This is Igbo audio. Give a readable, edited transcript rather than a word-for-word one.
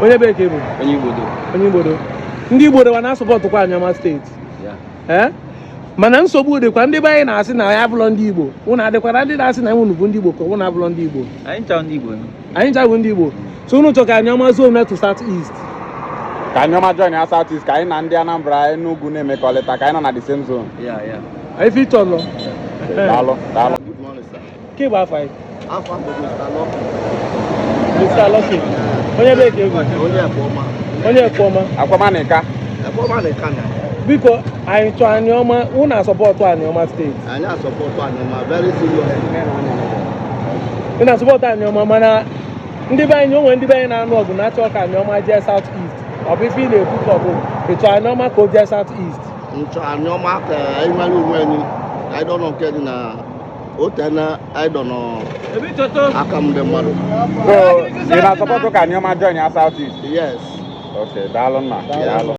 Onye ebe ka ị bụ? Onye Igbodo. Onye Igbodo. Ndị Igbodo wa na-asupportkwa Anioma Steeti. Ee, mana nsogbu dịkwa. Ndị be anyị na-asị na ya abụlọ ndị Igbo. Ụnụ adịkwara ndị na-asị na unu bụ ndị Igbo ka ụnụ abụlọ ndị Igbo? Anyị ncha ndị Igbo nọ. Anyị ncha bụ ndị Igbo. So unu chọ ka Anioma zone to South East? Ka Anioma join ya South East, ka anyị na ndị Anambra, Enugu na-emekọrịta, ka anyị nọ na the same zone. Yeah. Ife ịchọlọ. Daalụ, daalụ. Good morning, sir. Ke bụ afọ anyị? Afọ bụ Mr. Lucky. Mr. Lucky, onye ebe ka egwu? Onye Ekpoma. Onye Ekpoma. Akwama na ịka. Ekpoma na Ikana. Biko, anyị chọọ Anioma, unu asupport Anioma Steeti? Anyị asupport Anioma very serious. Ị na-asupport Anioma, mana ndị be anyị, onwe ndị be anyị na-anụ ọgụ na-achọ ka Anioma jee South East. Ọ bụ ife ị na-ekwu ka ọ bụ ị chọọ Anioma ka o jee South East? Nchọ Anioma ka anyị nwere onwe anyị. Anyị dọ nọ nke dị na otena anyị dọ nọ aka m ndị mmadụ. So ị na-asupport ka Anioma join ya South East? Yes. Okay, daalụ nna, daalụ.